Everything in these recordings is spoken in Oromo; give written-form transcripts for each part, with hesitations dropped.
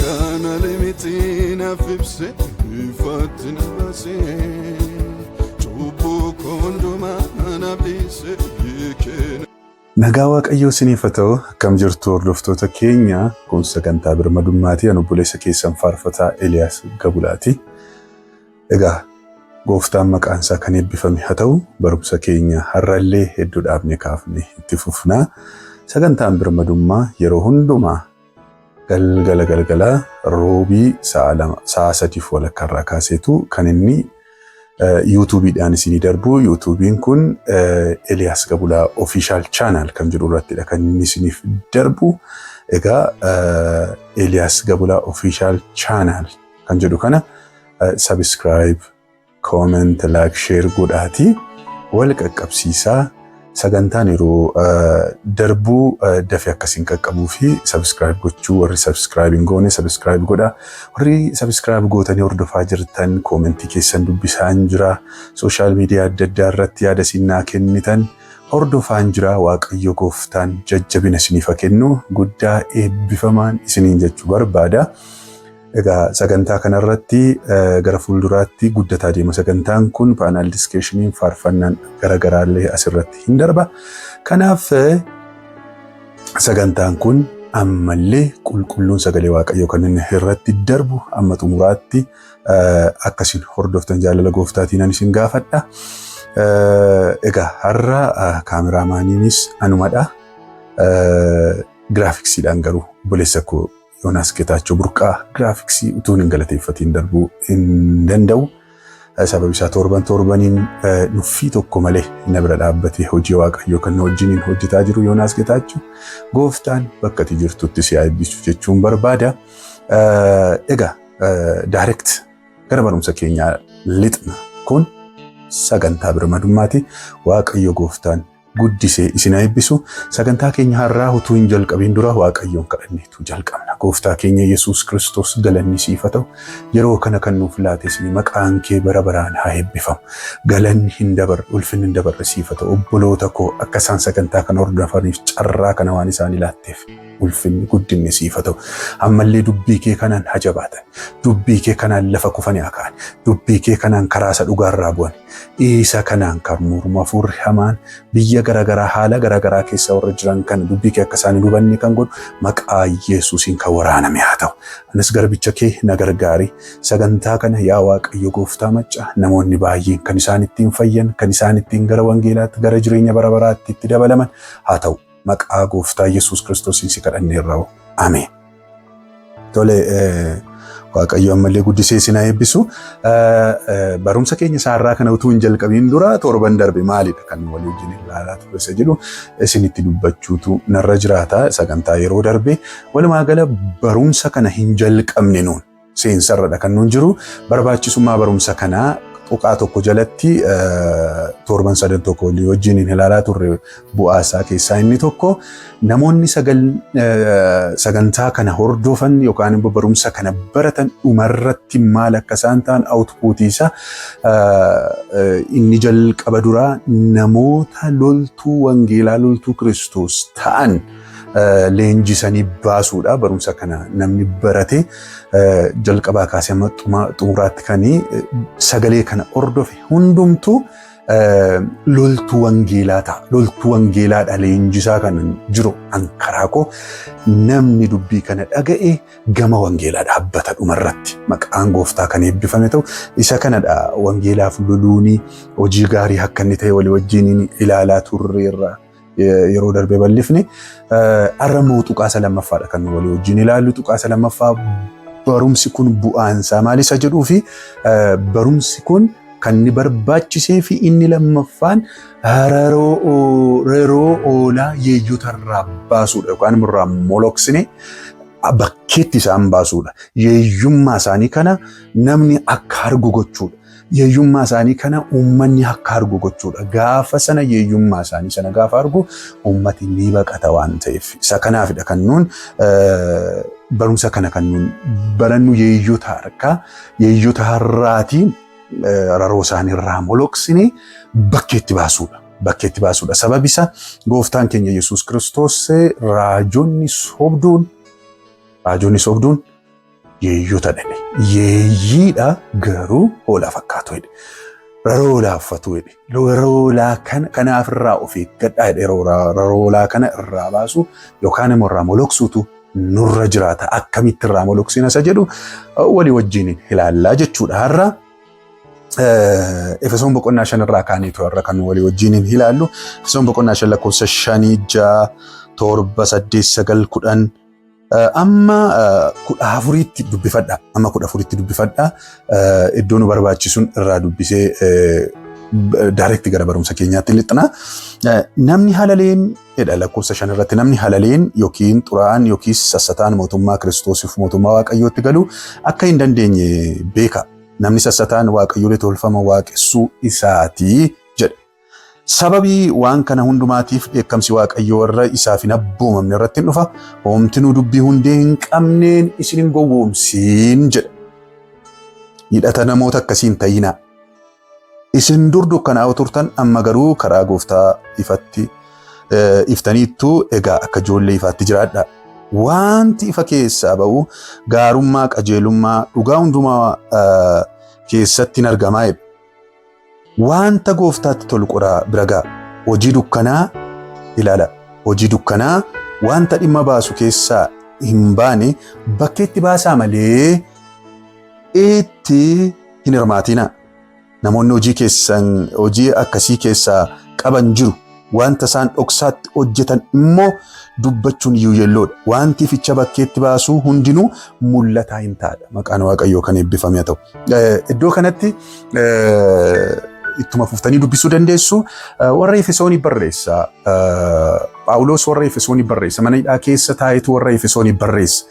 Kana miti naaf ibse, ifaatti na baase, cubbuu koo hundumaa naaf dhiise hiikee. Nagaa Waaqayyoo isiniif haa ta'u. Akkam jirtu, hordoftoota keenya? Kun sagantaa birmadummaatii. Ani obboleessa keessan faarfataa Eliyaas Gabulaati. Egaa gooftaan maqaan isaa kan eebbifame haa ta'u. Barumsa keenya har'allee hedduu dhaabne kaafne itti fufnaa. Sagantaan birmadummaa yeroo hundumaa galgala galgalaa roobii sa'a 2, sa'a 3:30 irraa kaaseetu kan inni YouTubeiidhaan isinii darbu. YouTubeiin kun Eliyaas Gabulaa Official Channel kan jedhu irrattidha kan inni isiniif darbu. Egaa Eliyaas Gabulaa Official Channel kan jedhu kana subscribe, comment, like, share godhaatii wal qaqqabsiisaa. Sagantaan yeroo darbuu dafee akkasiin qaqqabuu fi subscribe gochuu, warri subscribe hin goone subscribe godhaa. Warri subscribe gootanii hordofaa jirtan, commentii keessan dubbisaan jira. Social media adda addaa irratti yaada isin naa kennitan hordofaan jira. Waaqayyo gooftaan jajjabina isiniif haa kennu. Guddaa eebbifamaan isiniin jechuu barbaada. Egaa sagantaa kanarratti gara fuulduraatti guddataa deema. Sagantaan kun panel discussioniin, faarfannaan garaagaraallee asirratti hin darba. Kanaaf sagantaan kun ammallee qulqulluun sagalee Waaqayyoo kan inni irratti darbu amma xumuraatti akkasiin hordoftan jaalala gooftaatiin ani isin gaafadha. Egaa har'a cameramaniinis anumadha. Graphicsiidhaan garuu obboleessa koo Yoonaas Getaachoo Burqaa graphicsii utuu hin galateeffatiin darbuu hin danda'u. Sababi isaa torban torbaniin nuffii tokko malee na bira dhaabbatee hojii Waaqayyoo kan na wajjiniin hojjetaa jiru Yoonaas Getaachoo, gooftaan bakka ati jirtutti si haa eebbisu jechuun barbaada. Egaa direct gara barumsa keenyaa lixna. Kun sagantaa birmadummaati. Waaqayyo gooftaan guddisee isin haa eebbisu. Sagantaa keenya har'aa utuu hin jalqabiin dura Waaqayyoon kadhanneetu jalqabna. Gooftaa keenya Yesuus Kiristoos, galanni siif haa ta'u. Yeroo kana kan nuuf laates maqaan kee bara baraan haa eebbifamu. Galanni hin dabarre, ulfinni hin dabarre siif haa ta'u. Obboloota koo akka isaan sagantaa kana hordofaniif carraa kana waan isaanii laatteef, ulfinni guddinni siif haa ta'u. Ammallee dubbii kee kanaan haa jabaatan. Dubbii kee kanaan lafa kufanii haa ka'an. Dubbii kee kanaan karaa isa dhugaarraa bu'an. Isa kanaan kan mormu hafuurri hamaan biyya garaagaraa haala garaagaraa keessa warra jiran kan dubbii kee akka isaan hin hubanne kan godhu maqaa Yesuusiin kan waraaname haa ta'u. Anis garbicha kee na gargaari. Sagantaa kana, yaa Waaqayyo gooftaa maccaa, namoonni baay'een kan isaan ittiin fayyan, kan isaan ittiin gara wangeelaatti, gara jireenya bara baraatti itti dabalaman haa ta'u. Maqaa gooftaa Yesuus Kiristoosiin si kadhanneerra. Ameen. Tole, Waaqayyo ammallee guddisee isin haa eebbisu. Barumsa keenya isaarraa kana utuu hin jalqabiin dura torban darbe maalidha kan walii wajjin ilaalaa ture isa jedhu isinitti dubbachuutu narra jiraata. Sagantaa yeroo darbe walumaa gala barumsa kana hin jalqabne, nuun seensarradha kan nuun jiru. Barbaachisummaa barumsa kanaa tuqaa tokko jalatti torban sadan tokko walii wajjin ilaalaa turre. Bu'aa isaa keessaa inni tokko, namoonni sagantaa kana hordofan yookaan immoo barumsa kana baratan dhumarratti maal akka isaan ta'an, outputii isaa inni jalqaba duraa namoota loltuu wangeelaa, loltuu Kiristoos ta'an leenjisanii baasuudha. Barumsa kana namni barate jalqabaa kaasee hamma xumuraatti kan sagalee kana hordofe hundumtuu loltuu wangeelaa ta'a. Loltuu wangeelaadha leenjisaa kan jiru an karaa koo namni dubbii kana dhaga'e gama wangeelaa dhaabbata dhumarratti. Maqaan gooftaa kan eebbifame ta'u. Isa kanadha, wangeelaaf loluuni hojii gaarii akka inni ta'e walii wajjin ilaalaa turreerra. Yeroo darbe bal'ifne. Har'a immoo tuqaasa lammaffaadha kan walii wajjin ilaallu. Tuqaasa lammaffaa, barumsi kun bu'aan isaa maal isa jedhuu fi barumsi kun kan inni barbaachisee fi inni lammaffaan raroo oolaa yeeyyota irraa baasuudha yookaan immoo irraa moloksine bakkeetti isaan baasuudha. Yeeyyummaa isaanii kana namni akka argu gochuudha. Yeeyyummaa isaanii kana uummanni akka argu gochuudha. Gaafa sana yeeyyummaa isaanii sana gaafa argu uummati ni baqata waan ta'eef. Isa kanaafidha kan nuun barumsa kana kan nuun barannu, yeeyyota harkaa, yeeyyota har'aatiin raroo isaanii irraa moloksine bakkeetti baasuudha. Bakkeetti baasuudha. Sababi isaa gooftaan keenya Yesuus Kiristoos raajonni sobduun Yeeyyota jedhe. Yeeyyiidha garuu hoolaa fakkaatu jedhe. Raroolaa uffatu jedhe. Raroolaa kana kanaaf irraa of eeggadhaa jedhe. Raroolaa kana irraa baasu yookaan immoo irraa moloksuutu nurra jiraata. Akkamitti irraa moloksina isa jedhu walii wajjin ilaallaa jechuudha. Har'a Efesoon boqonnaa 5 irraa kaaneetu har'a kan walii wajjin ilaallu. Efesoon boqonnaa 5 lakkoofsa 5, 6, 7, 8, 9, 10 amma 14tti dubbifadha. Amma 14tti dubbifadha. Iddoo nu barbaachisuun irraa dubbisee direct gara barumsa keenyaatti lixna. Namni halaleen jedha lakkoofsa 5 irratti, namni halaleen yookiin xuraa'aan yookiis sassataan mootummaa Kiristoosiif mootummaa Waaqayyootti galu akka hin dandeenye beeka. Namni sassataan Waaqayyolee tolfama waaqessuu isaatii jedha. Sababii waan kana hundumaatiif dheekkamsi Waaqayyoo warra isaaf hin abboomamne irratti hin dhufa. Homtinuu dubbii hundee hin qabneen isin hin gowwoomsiin jedha. Hidhata namoota akkasii hin ta'inaa. Isin dur dukkanaa'oo turtan, amma garuu karaa gooftaa ifatti iftaniittu, egaa akka ijoollee ifaatti jiraadha. Wanti ifa keessaa ba'u gaarummaa, qajeelummaa, dhugaa hundumaa keessatti hin argamaa jedha. Wanta gooftaatti tolu qoraa bira ga'a. Hojii dukkanaa ilaala. Hojii dukkanaa wanta dhimma baasu keessaa hin baane bakkeetti baasaa malee itti hin hirmaatina. Namoonni hojii keessan hojii akkasii keessaa qaban jiru. Wanta isaan dhoksaatti hojjetan immoo dubbachuun iyyuu yelloodha. Wanti ificha bakkeetti baasu hundinuu mul'ataa hin taadha. Maqaan Waaqayyoo kan eebbifame haa ta'u. Iddoo kanatti ittuma fuftanii dubbisuu dandeessu. Warra Efesoonii barreessa. Phaawulos warra Efesoonii barreessa. Mana hidhaa keessa taa'etu warra Efesoonii barreessa.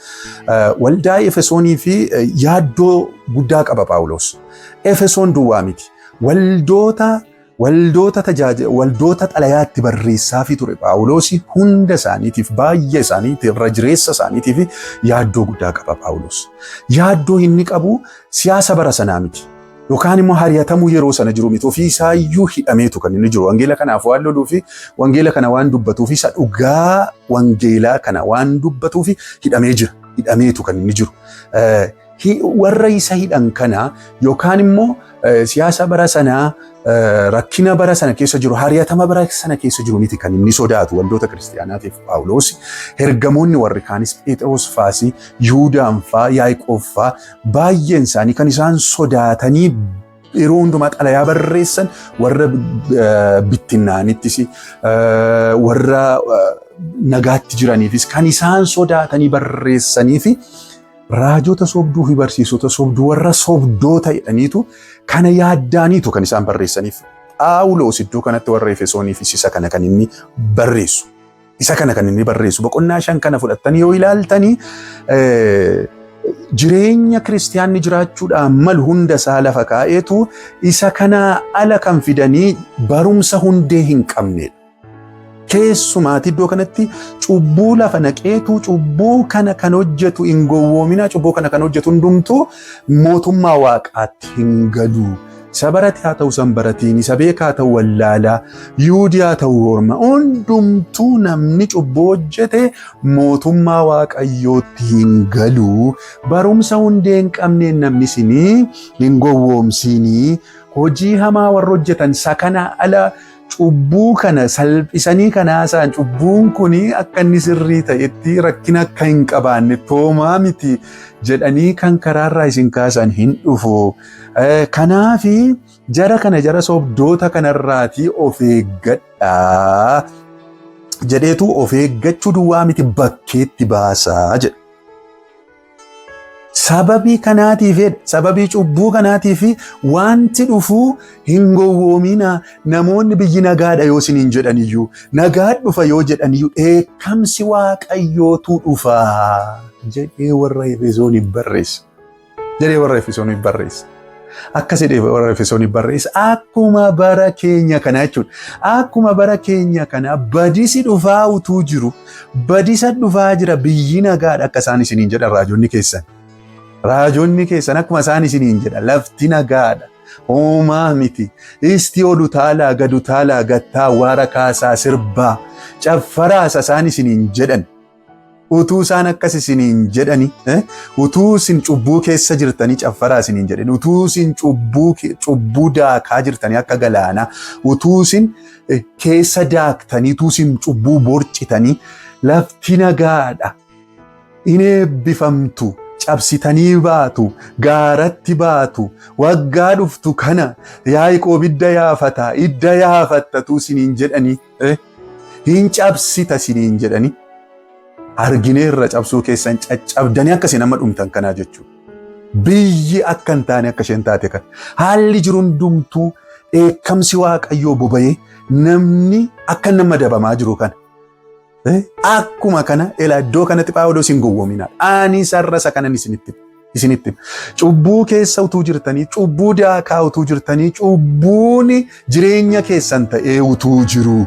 Waldaa Efesoonii fi yaaddoo guddaa qaba Phaawulos. Efesoon duwwaa miti. Waldoota tajaajila waldoota xalayaatti barreessaafii ture Phaawulos hunda isaaniitiif, baay'ee isaaniitiif, irra jireessa isaaniitiif yaaddoo guddaa qaba Phaawulos. Yaaddoo inni qabu siyaasa bara sanaa miti. Yookaan immoo hari'atamuu yeroo sana jiru miti. Ofii isaayyuu hidhameetu kan inni jiru. Wangeela kanaaf waan loluu fi wangeela kana waan dubbatuu fi isa dhugaa wangeelaa kana waan dubbatuu fi hidhamee jira. Hidhameetu kan inni jiru. Warra isa hidhan kana yookaan immoo siyaasa bara sanaa, rakkina bara sana keessa jiru, hari'atama bara sana keessa jiru miti kan inni sodaatu waldoota kiristaanaatiif Phaawulos. Ergamoonni warri kaanis, Phexros faasi, Yihuudaan faa, Yaaqoob faa, baay'een isaanii kan isaan sodaatanii yeroo hundumaa xalayaa barreessan warra bittinnaanittis, warra nagaatti jiraniifis kan isaan sodaatanii barreessanii fi raajota sobduu fi barsiisota sobduu warra sobdoota jedhaniitu kana yaaddaaniitu kan isaan barreessaniif. Phaawulos iddoo kanatti warra Efesooniifis isa kana kan inni barreessu. Isa kana kan inni barreessu. Boqonnaa 5 kana fudhattanii yoo ilaaltanii, jireenya kiristiyaanni jiraachuudhaan malu hunda isaa lafa kaa'eetu isa kanaa ala kan fidanii barumsa hundee hin qabnedha. Keessumaati iddoo kanatti cubbuu lafa naqeetu cubbuu kana kan hojjetu hin gowwoominaa, cubbuu kana kan hojjetu hundumtuu mootummaa waaqaatti hin galu. Isa barate haa ta'u san baratiin, isa beekaa haa ta'u wallaalaa, Yihuudii haa ta'u orma, hundumtuu namni cubbuu hojjete mootummaa waaqayyootti hin galu. Barumsa hundee hin qabneen namni isinii hin gowwoomsinii. Hojii hamaa warra hojjetan isa kana ala cubbuu kana salphisanii kan haasa'an, cubbuun kun akka inni sirrii ta'etti, rakkina akka hin qabaanne, toomaa miti jedhanii kan karaarraa isin kaasan hin dhufu. Kanaafi jara kana, jara sobdoota kanarraatii of eeggadhaa jedheetu, of eeggachuu duwwaa miti, bakkeetti baasaa jedha. Sababii kanaatiif, sababii cubbuu kanaatiif wanti dhufu hin gowwoomina. Namoonni biyyi nagaadha yoo isiniin jedhaniyyuu, nagaa dhufa yoo jedhaniyyuu, dheekkamsi waaqayyootu dhufa jedhee warra Efesooniif barreessa. Jedhee warra Efesooniif barreessa. Akkas jedhee warra Efesooniif barreessa. Akkuma bara keenya kanaa jechuudha. Akkuma bara keenya kanaa badisi dhufaa utuu jiru, badisa dhufaa jira, biyyi nagaadha akka isaan isiniin jedhan raajonni keessan. Raajonni keessan akkuma isaan isiniin jedhan lafti nagaadha. Hoomaa miti. Isti ol utaalaa, gad utaalaa, gattaa, waara kaasaa, sirbaa, caffaraasa isaan isiniin jedhan. Utuu isaan akkas isiniin jedhani, utuu isin cubbuu keessa jirtanii caffaraa isiniin jedhani, utuu isin cubbuu daakaa jirtanii akka galaanaa, utuu isin keessa daaktanii, utuu isin cubbuu borcitanii, lafti nagaadha, in eebbifamtu, cabsitanii baatu, gaaratti baatu, waggaa dhuftu kana Yaaqoob idda yaafata, idda yaafatta utuu isiniin jedhanii, hin cabsita isiniin jedhanii, argineerra cabsuu keessan caccabdanii akka isin amma dhumtan kanaa jechuudha. Biyyi akka hin taane akka isheen taate kana. Haalli jiru hundumtuu dheekkamsi Waaqayyoo boba'ee namni akka nama dabamaa jiru kana. Akkuma kana elaa iddoo kanatti Phaawulos hin gowwoominaa. Ani sarara isa kanan isinitti. Cubbuu keessa utuu jirtanii, cubbuu daakaa utuu jirtanii, cubbuun jireenya keessan ta'ee utuu jiru.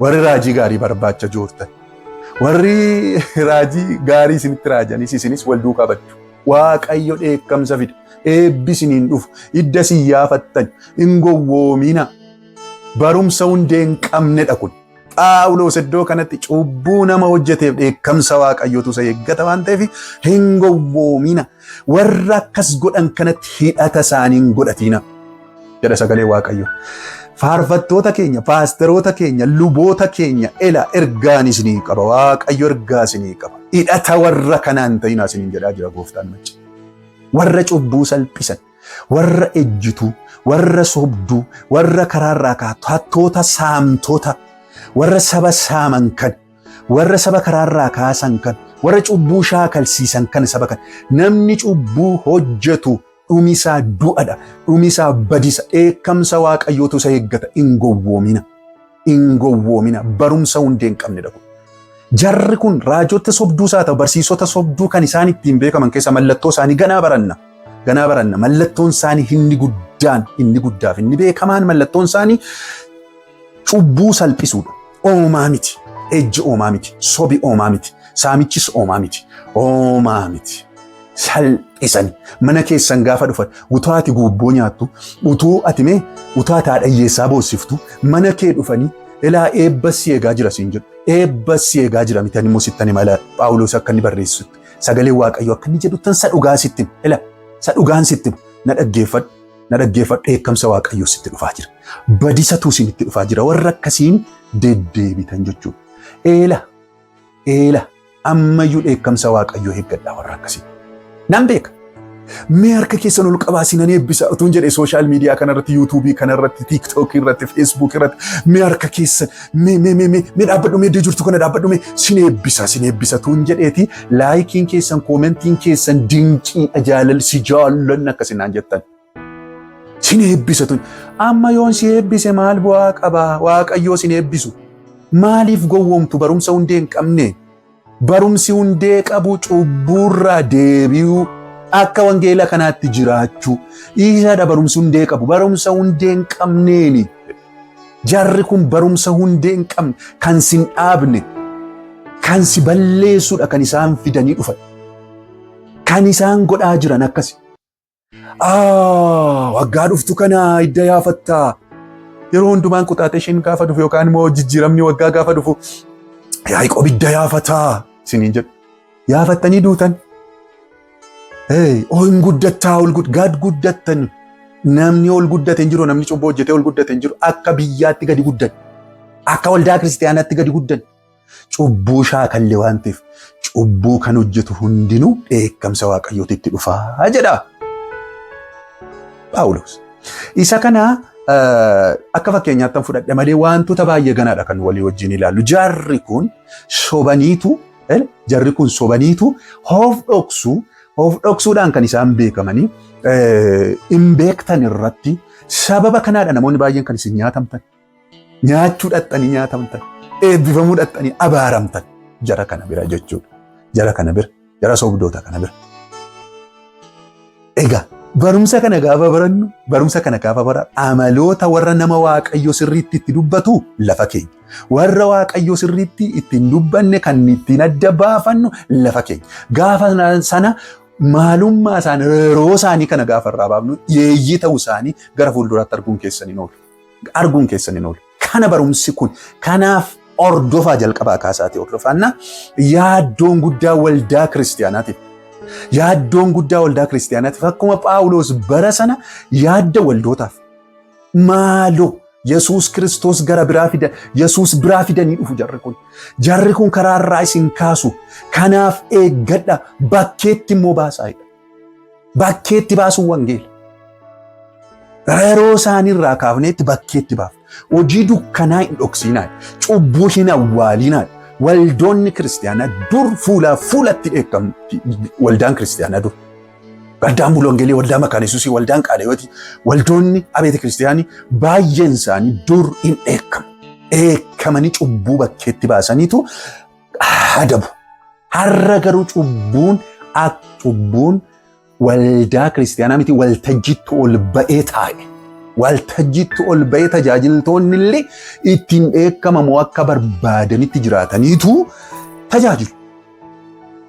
Warri raajii gaarii barbaacha joortan. Warri raajii gaarii isinitti raajanis isinis wal duukaa baddu. Waaqayyo dheekkamsa fida. Eebbi isiniin dhufu. Idda isin yaafattan. Hin gowwoomina. Barumsa hundee hin qabnedha kun. Phaawulos iddoo kanatti cubbuu nama hojjeteef dheekkamsa Waaqayyootu isa eeggata waan ta'eef hin gowwoomina. Warra akkas godhan kanatti hidhata isaanii hin godhatina jedha sagalee Waaqayyoo. Faarfattoota keenya, paasteroota keenya, luboota keenya ela ergaan isinii qaba. Waaqayyo ergaa isinii qaba. Hidhata warra kanaan ta'inaa isiniin jedhaa jira gooftaan macca. Warra cubbuu salphisan, warra ejjituu, warra sobduu, warra karaarraa kaatu, hattoota, saamtota, warra saba saaman kan, warra saba karaarraa kaasan kan, warra cubbuu shaakalsiisan kan saba kan. Namni cubbuu hojjetu dhumisaa du'adha, dhumisaa badisa, dheekkamsa Waaqayyootu isa eeggata. Hin gowwoomina, hin gowwoomina, barumsa hundee hin qabnedha kun. Jarri kun raajota sobduus haa ta'u barsiisota sobduu kan isaan ittiin beekaman keessa mallattoo isaanii ganaa baranna. Ganaa baranna. Mallattoon isaanii inni guddaan, inni guddaaf inni beekamaan mallattoon isaanii cubbuu salphisuudha. Oomaa miti. Ejji oomaa miti. Sobi oomaa miti. Saamichis oomaa miti. Oomaa miti. Salphisani. Mana keessan gaafa dhufan utuu ati guubboo nyaattu, utuu ati mee utuu ati haadha hiyyeessaa boossiftu mana kee dhufanii elaa eebba si eegaa jira siin jedhu. Eebba si eegaa jira miti ani immoo sittan hima ela Phaawulos akka inni barreessutti. Sagalee Waaqayyoo akka inni jedhuttan sa dhugaa sitti hima. Ela sa dhugaan sitti hima. Na dhaggeeffadhu. Na dhaggeeffadhu dheekkamsa Waaqayyoo sitti dhufaa jira. Badisatu isinitti dhufaa jira. Warra akkasiin deddeebitan jechuudha. Eela eela ammayyuu dheekkamsa Waaqayyoo eeggadhaa warra akkasii. Nan beeka. Mee harka keessan ol qabaa sinan eebbisa utuun jedhe social media kanarratti, yuutuubii kanarratti, tiiktookii irratti, feesbuuk irratti mee harka keessan mee mee mee mee mee dhaabbadhu mee iddoo jirtu kana dhaabbadhu mee sin eebbisa sin eebbisa tuun jedheeti likeiin keessan commentiin keessan dinqiidha jaalal si jaallanna akkasinaan jettan. Sin eebbisa tun amma yoon si eebbise maal bu'aa qaba? Waaqayyoo sin eebbisu. Maaliif gowwoomtu barumsa hundee hin qabne? Barumsi hundee qabu cubbuurraa deebi'uu akka wangeela kanaatti jiraachuu. Isadha barumsi hundee qabu. Barumsa hundee hin qabneeni. Jarri kun barumsa hundee hin qabne kan sin dhaabne kan si balleessuudha kan isaan fidanii dhufan. Kan isaan godhaa jiran akkasi. Waggaa dhuftu kana hidda yaafattaa. Yeroo hundumaan quxaaxeshiin gaafa dhufu yookaan immoo jijjiiramni waggaa gaafa dhufu Yaaqoob hidda yaafataa isiniin jedhu. Yaafattanii duutan. Ol guddattaa ol gad guddattan. Namni ol guddate hin jiru namni cubbuu hojjetee ol guddate hin jiru akka biyyaatti gadi guddan. Akka waldaa kiristaanaatti gadi guddan. Cubbuu shaakalle waan ta'eef cubbuu kan hojjetu hundinuu dheekkamsa Waaqayyootti itti dhufaa jedha Phaawulos. Isa kana akka fakkeenyaatti kan fudhadhe malee wantoota baay'ee ganaadha kan walii wajjin ilaallu. Jarri kun sobaniitu jarri kun sobaniitu of dhoksu of dhoksuudhaan kan isaan beekamanii hin beektan irratti sababa kanaadha namoonni baay'een kan isin nyaatamtan. Nyaachuu dhaxxanii nyaatamtan. Eebbifamuu dhaxxanii abaaramtan. Jara kana bira jechuudha. Jara kana bira. Jara sobdoota kana bira. Egaa barumsa kana gaafa barannu barumsa kana gaafa barannu amaloota warra nama Waaqayyo sirriitti itti dubbatu lafa keenya. Warra Waaqayyo sirriitti ittiin dubbanne kan ittiin adda baafannu lafa keenya. Gaafa sana maalummaa isaanii yeroo isaanii kana gaafa irraa baafnu yeeyyii ta'uu isaanii gara fuulduraatti arguun keessan hin oolu. Arguun keessan hin oolu. Kana barumsi kun kanaaf Hordofaa jalqabaa kaasaatii hordofaannaa yaaddoon guddaa waldaa kiristiyaanaatiif. Yaaddoon guddaa waldaa kiristiyaanaatiif akkuma Phaawulos bara sana yaadda waldootaaf. Maaloo Yesuus Kiristoos gara biraa fidan Yesuus biraa fidanii dhufu jarri kun. Jarri kun karaa irraa isin kaasu. Kanaaf eeggadha bakkeetti immoo baasaa jedha. Bakkeetti baasuun wangeela. Yeroo isaaniirraa kaafneetti bakkeetti baafna. Hojii dukkanaa hin dhoksiinaa. Cubbuu hin awwaalinaa. Waldoonni kiristiyaanaa dur fuulaa fuulatti dheekkamti waldaan kiristiyaanaa dur. Waldaan Bulongeelii, waldaa Makaana Yesuusii, waldaan Qaaleyooti, waldoonni abeeta kiristiyaanii baay'een isaanii dur hin dheekkamu. Dheekkamanii cubbuu bakkeetti baasaniitu adabu. Har'a garuu cubbuun cubbuun waldaa kiristiyaanaa miti waltajjiitti ol ba'ee taa'e. Waltajjiitti ol ba'ee tajaajiltoonni illee ittiin dheekkamamu akka barbaadanitti jiraataniitu tajaajilu.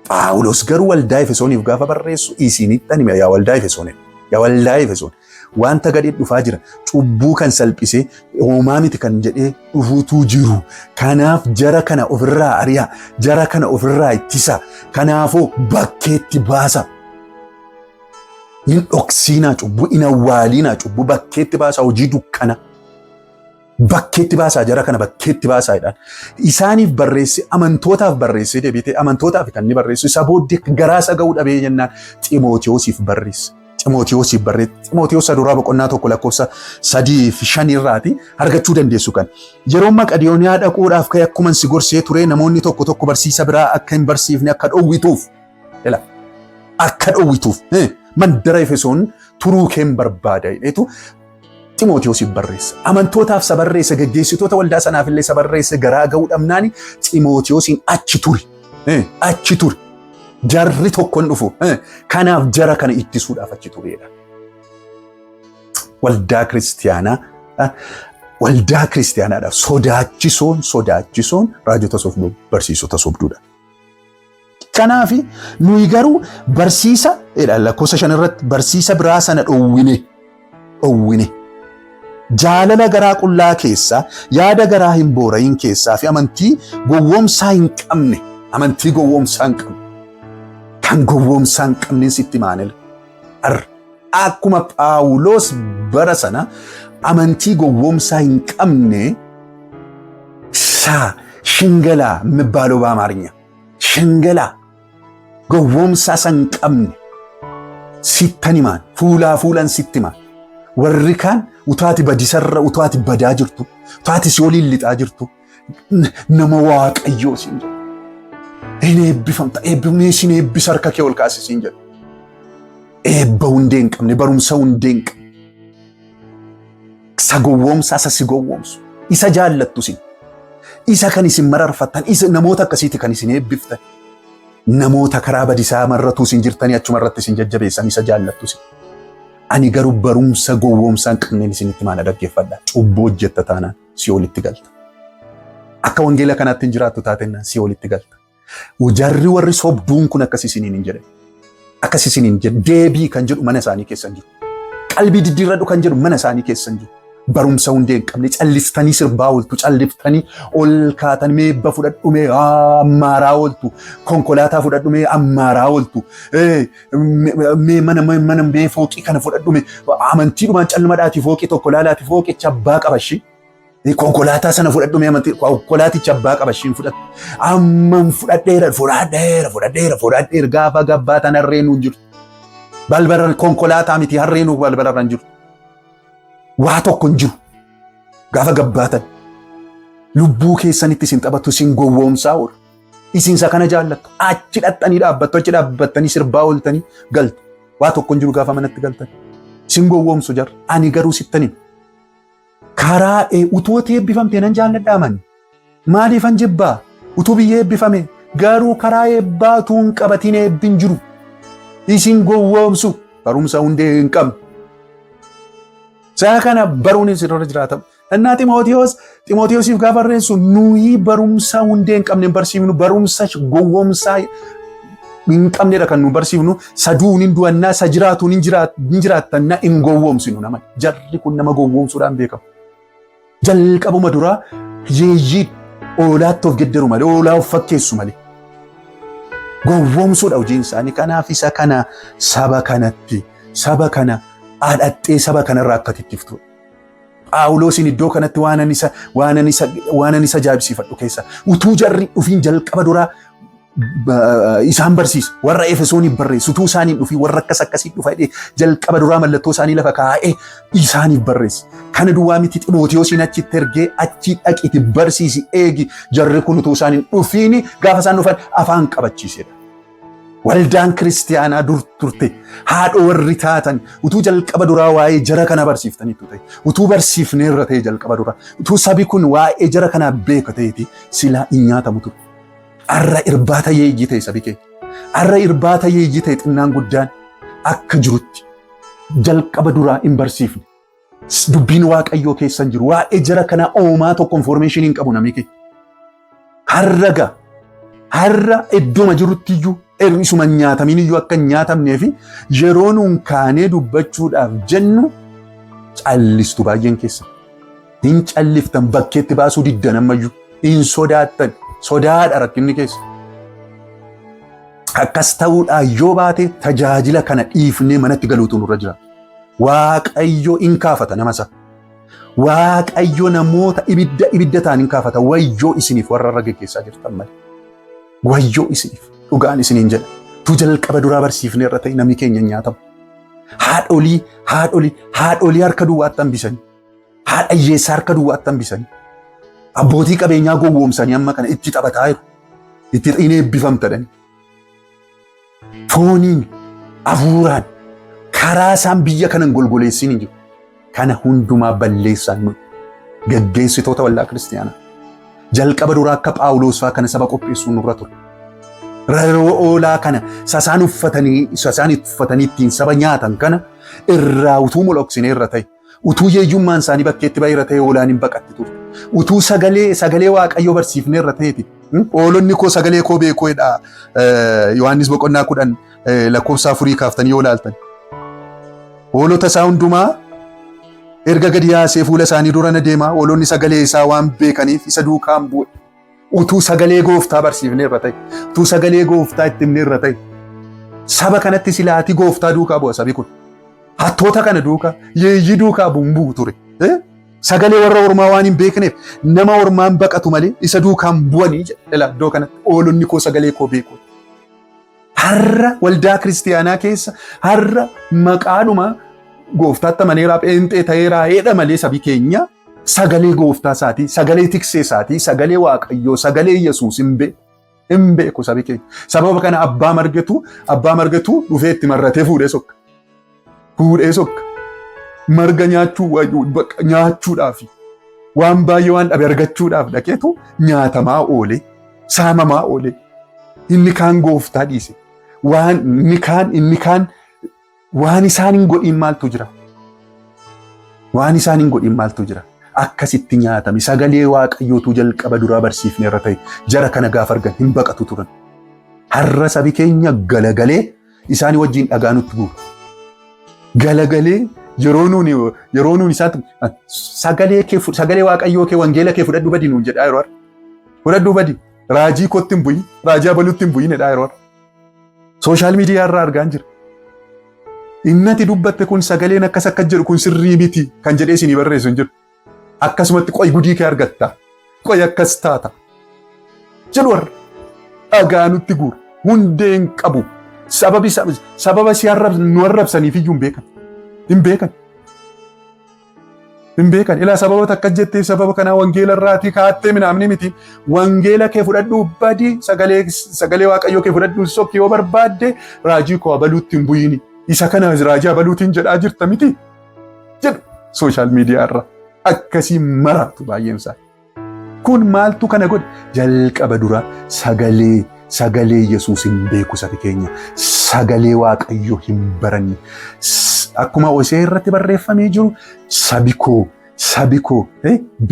Phaawulos garuu waldaa Efesooniif gaafa barreessu isinitti hima yaa waldaa Efesoon yaa waldaa Efesoon wanta gadhee dhufaa jira cubbuu kan salphisee homaa miti kan jedhee dhufuutu jiru. Kanaaf jara kana ofirraa ari'a jara kana ofirraa ittisa kanaafuu bakkeetti baasa. Hin dhoksiinaa cubbuu hin awwaaliinaa cubbuu bakkeetti baasa hojii dukkana. Bakkeetti baasaa jara kana bakkeetti baasaa jedhaan. Isaaniif barreesse amantootaaf barreessee deebitee amantootaaf kan inni barreessu isa booddee garaa isa ga'uu dhabee jennaan Ximootiyoosiif barreesse. Ximootiyoosiif barreesse. Ximootiyoos duraa boqonnaa 1 lakkoofsa 3 fi 5 irraati argachuu dandeessu kan. Yeroo Maqedooniyaa dhaquudhaaf ka'e akkuma si gorsee ture namoonni tokko tokko barsiisa biraa akka hin barsiifne akka dhowwituuf. Akka dhowwituuf mandara Efesoon turuu keen barbaada jedheetu Ximootiyoosiif barreessa. Amantootaaf isa barreessa, geggeessitoota waldaa sanaaf illee isa barreessa garaa ga'uu dhabnaani Ximootiyoosiin achi turi. Achi turi. Jarri tokko hin dhufu. Kanaaf jara kana ittisuudhaaf achi tureedha. Waldaa kiristiyaanaa waldaa kiristiyaanaadhaaf sodaachisoon sodaachisoon raajota sobduu barsiisota sobduudha. Kanaaf nuyi garuu barsiisa lakkoofsa 5 irratti barsiisa biraa sana dhowwine dhowwine. Jaalala garaa qullaa keessaa yaada garaa hin boorayin keessaa fi amantii gowwoomsaa hin qabne amantii gowwoomsaa hin qabne kan gowwoomsaa hin qabneen sitti maanela. Akkuma Phaawulos bara sana amantii gowwoomsaa hin qabne saa ሽንገላ የሚባለው በአማርኛ ሽንገላ gowwoomsaa san hin qabne sittan himaan fuulaa fuulan sitti himaan warri kaan utaati badisarra utaati badaa jirtu utaati si waliin lixaa jirtu nama waaqayyoo siin jedhu. Hin eebbifamta eebbifamee sin eebbisa harka kee ol kaasi siin jedhu. Eebba hundee hin qabne barumsa hundee hin qabne. Isa gowwoomsaa isa si gowwoomsu isa jaallattu sin isa kan isin mararfattan isa namoota akkasiiti kan isin eebbiftan. Namoota karaa badisaa marratuu isin jirtanii achuma irratti isin jajjabeessan isa jaallattu isin. Ani garuu barumsa gowwoomsaa hin qabneen isinitti maana dhaggeeffadha. Cubbuu hojjetta taanaan si'oolitti galta. Akka wangeela kanaatti hin jiraattu taatennaan si'oolitti galta. Jarri warri sobduun kun akkas isiniin hin jedhan. Akkas isiniin jedhu deebii kan jedhu mana isaanii keessa hin jiru. Qalbii diddiirradhu kan jedhu mana isaanii keessa hin jiru. Barumsa hundee hin qabne callistanii sirbaa ooltu calliftanii ol kaatan mee eebba fudhadhu mee ammaaraa ooltu konkolaataa fudhadhu mee ammaaraa ooltu mee mana mana mee fooqii kana fudhadhu mee amantiidhumaan callumadhaati fooqii tokko laalaati fooqicha abbaa qabashi konkolaataa sana fudhadhu mee amantii konkolaaticha abbaa qabashi hin fudhattu amman fudhadheera fudhadheera fudhadheera fudhadheera gaafa gabbaatan harreen hin jirtu balbala konkolaataa miti harreen balbala hin jirtu. Waa tokko hin jiru. Gaafa gabbaatan lubbuu keessanitti isin taphatu isin gowwoomsaa oolu. Isin isa kana jaallattu. Achi dhaxxanii dhaabbattu achi dhaabbattanii sirbaa ooltanii galtu. Waa tokko hin jiru gaafa manatti galtan. Isin gowwoomsu jarra. Ani garuu sittan hima. Karaa utuu ati eebbifamtee nan jaalladhaa mani. Maaliifan jibbaa? Utuu biyya eebbifame garuu karaa eebbaa utuu hin qabatin eebbi hin jiru. Isin gowwoomsu barumsa hundee hin qabne. Isaa kana baruun isinirra jiraata. Innaa Ximootiyoos Ximootiyoosiif gaafa barreessu nuyi barumsa hundee hin qabne hin barsiifnu barumsa gowwoomsaa hin qabnedha kan nu barsiifnu saduun hin du'annaa isa jiraatuun hin jiraattannaa hin gowwoomsinu nama. Jarri kun nama gowwoomsuudhaan beekamu. Jalqabuma duraa yeeyyii Oolaatti of geddaru malee, oolaa of fakkeessu malee. Gowwoomsuudha hojiin isaanii. Kanaaf isa kana saba kanatti, saba kana haadhattee saba kanarraa akka tittiftudha. Phaawulosiin iddoo kanatti waan ani isa ajaa'ibsiifadhu keessa utuu jarri dhufiin jalqaba duraa isaan barsiisa. Warra Efesooniif barreessu utuu isaaniin dhufii warra akkas akkasii dhufa jedhee jalqaba duraa mallattoo isaanii lafa kaa'ee isaaniif barreesse. Kana duwwaa miti, Ximootiyoosiin achitti ergee achi dhaqiti barsiisi, eegi, jarri kun utuu isaaniin dhufiini gaafa isaan dhufan afaan qabachiisedha. Waldaan kiristiyaanaa dur turte haadha warri taatan utuu jalqaba duraa waa'ee jara kana barsiiftaniitu ta'e, utuu barsiifneerra ta'e, jalqaba duraa utuu sabi kun waa'ee jara kanaa beeka ta'eeti silaa hin nyaatamu ture. Arra irbaata yeeyyii ta'e sabi keenya. Arra irbaata yeeyyii ta'e xinnaan guddaan akka jirutti jalqaba duraa hin barsiifne. Dubbiin Waaqayyoo keessa hin jiru. Waa'ee jara kanaa oomaa tokko information hin qabu namni keenya. Har'a gaa har'a iddooma jirutti iyyuu isuma hin nyaatamin iyyuu akka hin nyaatamnee fi yeroo nuun kaanee dubbachuudhaaf jennu callistu baay'een keessa. Hin calliftan, bakkeetti baasuu diddan ammayyuu. Hin sodaattan. Sodaadha rakkinni keessa. Akkas ta'uudhaan yoo baate tajaajila kana dhiifnee manatti galuutu nurra jira. Waaqayyo in kaafata nama isa. Waaqayyo namoota ibidda ibidda ta'an in kaafata. Wayyoo isiniif warra irra geggeessaa jirtan malee. Wayyoo isiniif, dhugaan isiniin jedha. Tu jalqaba duraa barsiifnee irra ta'e namni keenya hin nyaatamu. Haadholii, haadholii, haadholii harka duwwaatti hambisanii. Haadha hiyyeessaa harka duwwaatti hambisanii. Abbootii qabeenyaa gowwoomsanii amma kana itti taphataa jiru. Itti hin eebbifamtadhani. Fooniin, hafuuraan karaa isaan biyya kana hin golgoleessin hin jiru. Kana hundumaa balleessaan nuyi gaggeessitoota waldaa kiristiyaanaa. Jalqaba duraa akka Phaawulos fa'aa kana saba qopheessuun nurra ture. Raroo oolaa kana sasaan uffatanii ittiin saba nyaatan kana irraa utuu moloksinee irra ta'e, utuu yeeyyummaan isaanii bakkeetti ba'e irra ta'e, hoolaan hin baqatti turte. Utuu sagalee Waaqayyoo barsiifnee irra ta'eeti. Hoolonni koo sagalee koo beekoo jedha Yohaannis boqonnaa 10 lakkoofsa 4 kaaftanii yoo ilaaltan. Hoolota isaa hundumaa erga gadi yaasee fuula isaanii dura na deema, hoolonni sagalee isaa waan beekaniif isa duukaan bu'e. Utuu sagalee gooftaa barsiifnee irra ta'e, utuu sagalee gooftaa itti himnee irra ta'e, saba kanatti silaatii gooftaa duukaa bu'a sabi kun. Hattoota kana duukaa, yeeyyii duukaa bu'uun bu'u ture. Sagalee warra ormaa waan hin beekneef nama ormaan baqatu malee isa duukaan bu'anii jedha. Iddoo kanatti hoolonni koo sagalee koo beeku. Har'a waldaa kiristiyaanaa keessa har'a maqaadhuma gooftaatti amaneeraa, pheenxee ta'eeraa hedha malee sabi keenya sagalee gooftaa isaatii, sagalee tiksee isaatii, sagalee Waaqayyoo, sagalee Yesuus hin beeku. Hin beeku sabi keenya. Sababa kana abbaa margatu dhufee itti marratee fuudhee sokka. Fuudhee sokka. Marga nyaachuu nyaachuudhaaf waan baay'ee waan dhabe argachuudhaaf dhaqeetu nyaatamaa oolee, saamamaa oolee. Inni kaan gooftaa dhiise. Waan inni kaan waan isaan hin godhin maaltu jira? Waan isaan hin godhin maaltu jira? Akkasitti nyaatame. Sagalee Waaqayyootu jalqaba duraa barsiifne irra ta'e jara kana gaafa argan hin baqatu turan. Har'a sabi keenya galagalee isaanii wajjin dhagaa nutti guura. Galagalee yeroo nuun isaan sagalee kee, sagalee Waaqayyoo kee, wangeela kee fudhadhu badi nuun jedhaa yeroo har'a. Fudhadhu badi, raajii kootti hin bu'in, raajii abaluutti hin bu'in jedhaa yeroo har'a. Social media irraa argaan jira. Innati dubbatte kun, sagaleen akkas akkas jedhu kun sirrii miti kan jedhee isinii barreessu hin jiru. Akkasumatti qoy gudii kee argatta. Qoy akkas taata. Jedhu warra dhagaa nutti guuru. Hundeen qabu. Sababi sababa si nu arrabsaniif iyyuu hin beekan. Hin beekan. Hin beekan. Ilaa, sababa takka jetteef sababa kanaa wangeela irraatii kaattee minaamni miti. Wangeela kee fudhadhu badi, sagalee Waaqayyoo kee fudhadhu sokki, yoo barbaadde raajii koo abaluutti hin bu'ini. Isa kana raajii abaluutiin jedhaa jirta miti jedhu social media irra. Akkasii maraatu baay'een isaa. Kun maaltu kana godhe? Jalqaba dura sagalee Yesuus hin beeku sabi keenya. Sagalee Waaqayyoo hin baranne. Akkuma Hosee irratti barreeffamee jiru, sabi koo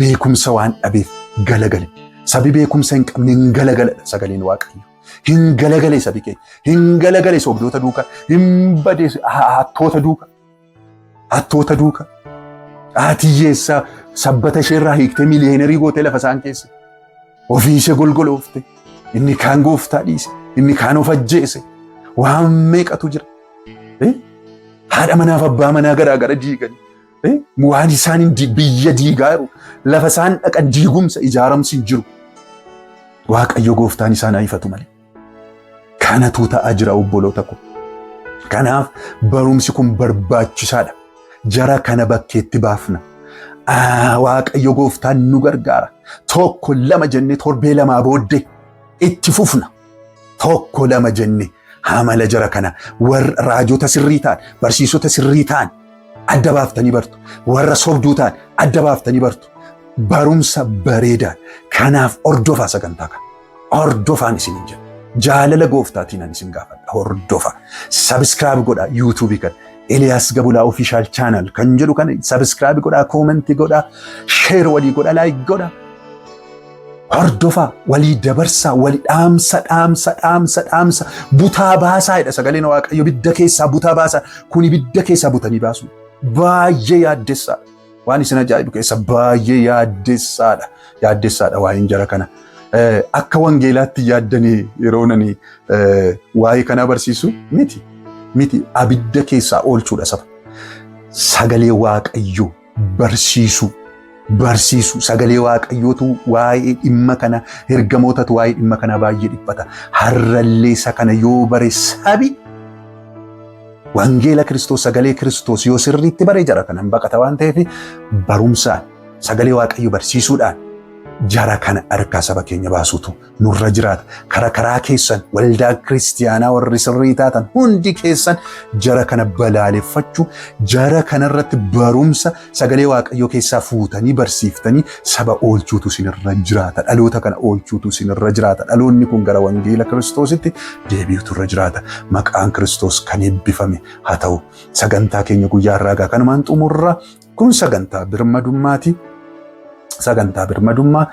beekumsa waan dhabeef galagale. Sabi beekumsa hin qabne hin galagaladha sagaleen Waaqayyoo. Hin galagale sabi keenya. Hin galagale sobdoota duukaa. Hin bade hattoota duukaa. Hattoota duukaa. Haati hiyyeessaa sabbata isheerraa hiiktee millionaire gootee lafa isaan keessa. Ofii ishee golgoloofte. Inni kaan gooftaa dhiise. Inni kaan of ajjeese. Waan meeqatu jira. Haadha manaaf abbaa manaa garaa gara diiganii. Waan isaan biyya diigaa jiru. Lafa isaan dhaqan diigumsa ijaaramsi hin jiru. Waaqayyo gooftaan isaan ifatu malee. Kanatu ta'aa jira obboloota ko. Kanaaf barumsi kun barbaachisaadha. Jara kana bakkeetti baafna. Waaqayyo gooftaan nu gargaara. 1 2 jennee torbee 2 booddee itti fufna. 1 2 jennee amala jara kana warra raajota sirrii ta'an, barsiisota sirrii ta'an adda baaftanii bartu. Warra sobduu ta'an adda baaftanii bartu. Barumsa bareedaa. Kanaaf hordofaa sagantaa kana. Hordofaan isiniin jedha. Jaalala gooftaatiin ani isin gaafadha. Hordofa. Subscribe godhaa YouTubeii kana. Eliyaas Gabulaa Official Channel kan jedhu kana subscribe godhaa, commentii godhaa, share walii godhaa, like godhaa. Hordofaa, walii dabarsaa, walii dhaamsa, dhaamsa, dhaamsa, dhaamsa. Butaa baasaa jedha sagaleen Waaqayyo ibidda keessaa butaa baasaa. Kun ibidda keessaa butanii baasu. Baay'ee yaaddessaadha. Waan isin ajaa'ibu keessa baay'ee yaaddessaadha. Yaaddessaadha waa'een jara kana. Akka wangeelaatti yaaddanii yeroo nani waa'ee kanaa barsiisu miti. Miti abidda keessaa oolchuudha saba. Sagalee Waaqayyoo barsiisuu. Barsiisu sagalee Waaqayyootu waa'ee dhimma kana ergamootatu waa'ee dhimma kana baay'ee dhiphata. Har'allee isa kana yoo bare sabi wangeela Kiristoos sagalee Kiristoos yoo sirriitti bare jara kanan baqata waan ta'eef barumsaan sagalee Waaqayyoo barsiisuudhaan jara kana harkaa saba keenya baasuutu nurra jiraata. Kara karaa keessan waldaa kiristiyaanaa warri sirrii taatan hundi keessan jara kana balaaleffachuu, jara kanarratti barumsa sagalee Waaqayyoo keessaa fuutanii barsiiftanii saba oolchuutu isinirra jiraata. Dhaloota kana oolchuutu isinirra jiraata. Dhaloonni kun gara wangeela Kiristoositti deebi'utu irra jiraata. Maqaan Kiristoos kan eebbifame haa ta'u. Sagantaa keenya guyyaa har'aa egaa kanumaan xumurra. Kun sagantaa birmadummaati. Sagantaa birmadummaa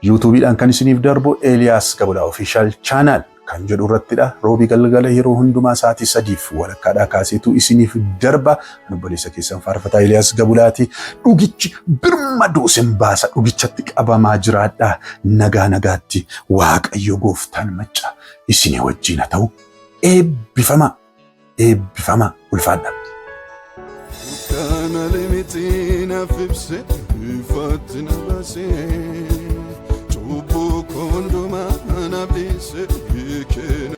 YouTubeiidhaan kan isiniif darbu Eeliyaas Gabulaa Official Channel kan jedhu irrattidha. Roobii galgala yeroo hundumaa sa'aatii 3:30 kaaseetu isiniif darba. Obboleessa keessan faarfataa Eeliyaas Gabulaati. Dhugichi birmaduu isin baasa. Dhugichatti qabamaa jiraadha. Nagaa nagaatti Waaqayyo gooftaan maccaa isinii wajjin haa ta'u. Eebbifamaa. Eebbifamaa. Ulfaadha. Kana limiti naaf ibse ifaatti na baase cubbuu koo hundumaa naaf dhiise hiikee.